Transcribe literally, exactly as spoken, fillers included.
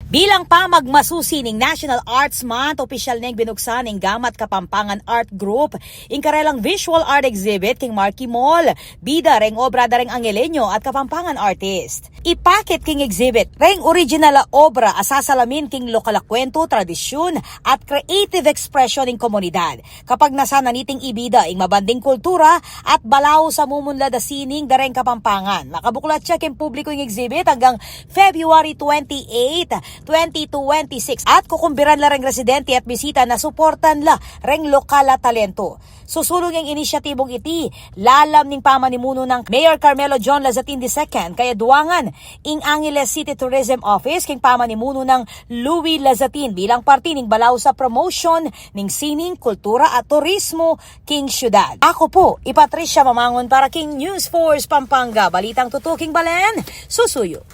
Bilang pamagmasusi ning National Arts Month, opisyal neng binuksan ning Gamat Kapampangan Art Group ing karelang visual art exhibit king Marquee Mall. Bida reng obra da reng Angeleno at Kapampangan artist. Ipakit king exhibit reng original a obra a sasalamin king lokal a kwentu, tradisyun, at creative expression ning komunidad. Kapagnasan na niting ibida ing mabanding kultura at balaus a mumunlad a sining da reng Kapampangan. Makabuklat ya king publiko ing exhibit anggang February twenty-eight, twenty twenty-six, at kukumbiran la reng residente at bisita na suportan la reng lokal a talento. Susulung ing inisyatibung iti lalam ning pamanimuno nang Mayor Carmelo John Lazatin the second, kaya duangan ing Angeles City Tourism Office king pamanimuno nang Louie Lazatin bilang parti ning balaus a promotion ning sining, kultura at turismo king syudad. Aku pu i Patricia Mamangun para king News Force Pampanga, balitang tutuking balen, susuyu.